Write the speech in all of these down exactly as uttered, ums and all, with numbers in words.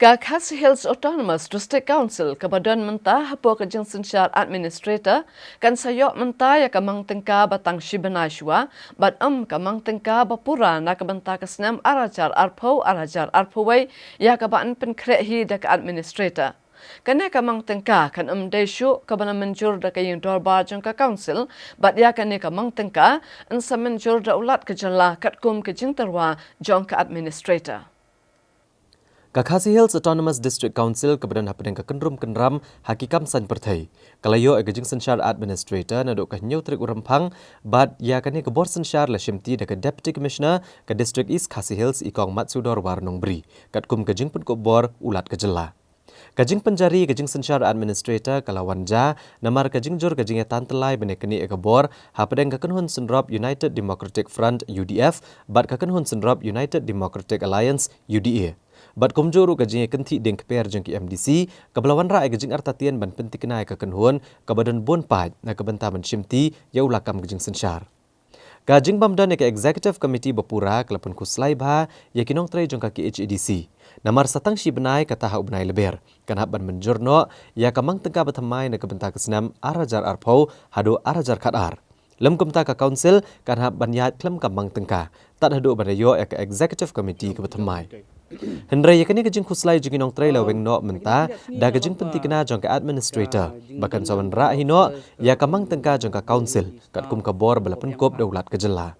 Ka Khasi Hills Autonomous District Council kaba don mynta hapoh ka jingsynshar administrator kan sa ïoh mynta ïa ka mang tyngka ba tang shi bnai shuwa, bad ym ka mang tyngka ba pura na ka bynta ka snem ar hajar arphew ar hajar arphew wei, ïa kaba yn pynkhreh hi da ka administrator. Kane ka mang tyngka kan ym dei shuh kaba la mynjur da ka ïing dorbar jong ka council, bad ïa kane ka mang tyngka yn sa mynjur da u Lat ka jylla katkum ka jingtyrwa jong ka administrator. Ka Khasi Hills Autonomous District Council kaba don hapdeng ka kynrum kynram ha ki kam saiñ pyrthei, ka la ïoh ïa ka jingsynshar administrator naduh ka hynñiew tarik u Rymphang, bad ïa kane ka bor synshar la shimti da ka Deputy Commissioner ka District East Khasi Hills, i Kong Matsiewdor Warnongbri, katkum ka jingpynkup bor u Lat ka jylla. Ka jingpynjari ka jingsynshar administrator ka la wan jia namar ka jingjur ka jingïatantlai ban ïaknieh ïa ka bor hapdeng ka kynhun synrop United Democratic Front, U D F, bad ka kynhun synrop United Democratic Alliance, U D A. Bad kumjuh ruh ka jingïakynthih dieng kper jong ki M D C kaba la wanrah ïa ka jingartatien ban pynthikna ïa ka kynhun kaba don bun paid na ka bynta ban shimti ïa u lakam ka jingsynshar. Ka jingbym don ïa ka Executive Committee ba pura ka la pynkhuslai bha ïa ki nongtrei jong ka K H A D C. Namar sa tang shi bnai, kata ha u bnai Lber kan hap ban mynjur noh ïa ka mang tyngka ba thymmai na ka bynta ka snem ar hajar arphew haduh ar hajar khatar. Lym kumta, ka council kan hap ban ïaid khlem ka mang tyngka tad haduh ban da ïoh ïa ka Executive Committee kaba thymmai. Hynrei ïa kane ka jingkhuslai jong ki nongtrei la weng noh mynta da ka jingpynthikna jong ka administrator ba kan sa wanrah hi noh ïa ka mang tyngka jong ka council katkum ka bor ba la pynkup da u Lat ka jylla.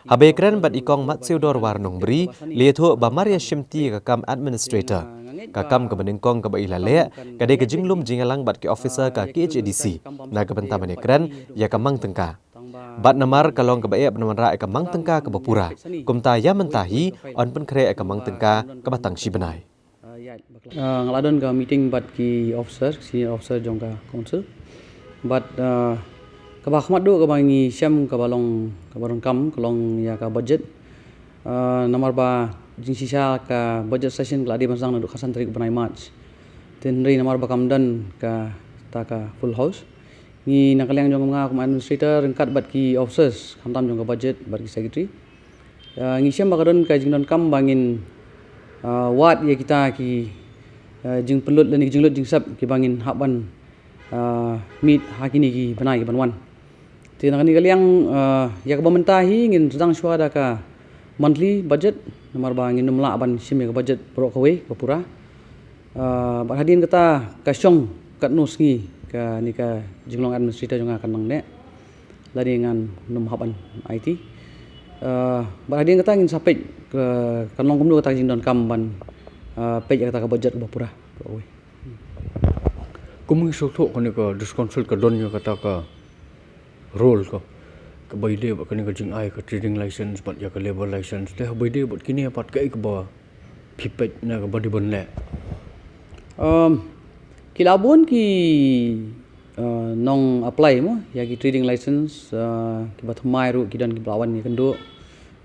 Haba ïakren bad i Kong Matsiewdor Warnongbri, la ïathuh ba mar ïa shimti ïa ka kam administrator, ka kam kaba nyngkong kaba i la leh ka dei ka jinglum jingïalang bad ki officer ka K H A D C na ka bynta ban ïakren ïa ka mang tyngka. Bad namar ka long kaba eh ban wanrah ïa ka mang tyngka kaba pura, kumta ïa mynta hi yn pynkhreh ïa ka mang tyngka kaba tang shi bnai. Ah, nga la don ka meeting bad ki officer, senior officer jong ka council. Bad, ah, kaba khmat duh kaba ngi shem kaba long, kaba donkam ka long ïa ka budget. Ah, namar ba jingshisha ka budget session ka la dei ban sdang naduh khatsan tarik bnai March. Te hynrei namar ba kam don kata ka full house, ngi na ka liang jong nga kum administrator ryngkat bad ki officers khamtam jong ka budget bad ki secretary, ah, ngi shem ba ka don ka jingdonkam ba ngin, ah, wad ïa kita ki, ah, jingpynlut lane ki jinglut jingsep kiba ngin hap ban, ah, meet ha kine ki bnai ki ban wan. Te na kane ka liang, ah, ïa kaba mynta hi ngin sdang shuwa da ka monthly budget namar ba ngin ym lah ban shim ïa ka budget baroh kawei ba pura. Ah, bad hadien kata ka shong katno sngi kane ka jinglong administrator jong nga kan nang neh, lane ngan nym hap ban aiti. Ah, bad hadien kata ngin sa peit ka, kan long kumno kata ka jingdonkam ban, ah, peit ïa kata ka budget kaba pura. Kum ngi sngewthuh kane ka District Council ka don ïa kata ka role ka, kaba ïadei bad kane ka jingai ka trading license bad ïa ka labour license, te haba ïadei bad kine pat kaei kaba phi peit na kaba dei ban leh? Um, ki la bun ki, uh, nong apply mo ïa ki trading license, uh, kiba thymmai ruh ki don kiba la wan ïakynduh.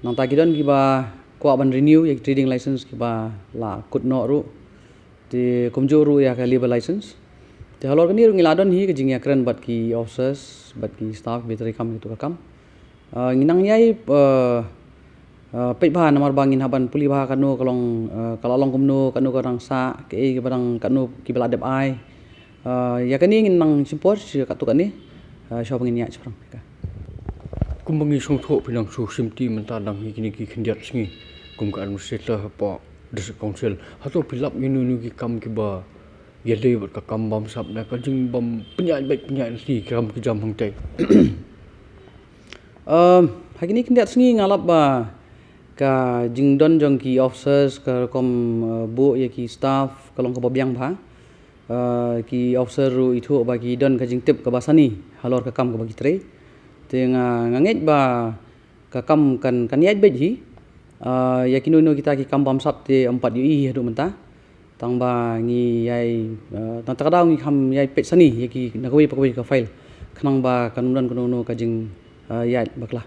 Nangta ki don kiba kwah ban renew ïa ki trading license kiba la kut noh ruh. Te kumjuh ruh ïa ka labour license. Te halor kane ruh ngi la don hi ka jingïakren bad ki officers bad ki staff kiba trei kam ïa katu ka kam. Ah, ngi nang ïai, ah, ah, peit bha namar ba ngin hap ban pule bha kano ka long, ah, ka la long kumno, kano ka dang sah, kaei kaba dang, kano kiba la dep ai. Ah, ïa kane ngin nang shim por sha katto katne, ah, shuwa ba ngin ïaid shaphrang. Kumba ngi sngewthuh phi nang shu shimti mynta dang hi kine ki khyndiat sngi kum ka administrator hapoh District Council. Hato phi lap ïano ïano ki kam kiba ïadei bad ka kam bamsap ne ka jingbym pynïaid beit pynïaid lynti, ki kam ki jam hangtei? Um, ha kine ki khyndiat sngi nga lap ba ka jingdon jong ki officers ka rukom, uh, buh ïa ki staff ka long kaba biang bha. Uh, ki officer ruh ithuh ba ki don ka jingtip kaba sani halor ka kam kaba ki trei. Te nga, nga ngeit ba ka kam kan, kan ïaid beit hi. Ah, ïa kino kino kita ki kam bamsap te ym pat ïohi haduh mynta. Tang ba ngi ïai, ah, tang ta ka daw ngi kham ïai peit sani ïa ki na kawei pa kawei ka file khnang ba kan ym don kano kano ka jing, ah, ïaid bakla.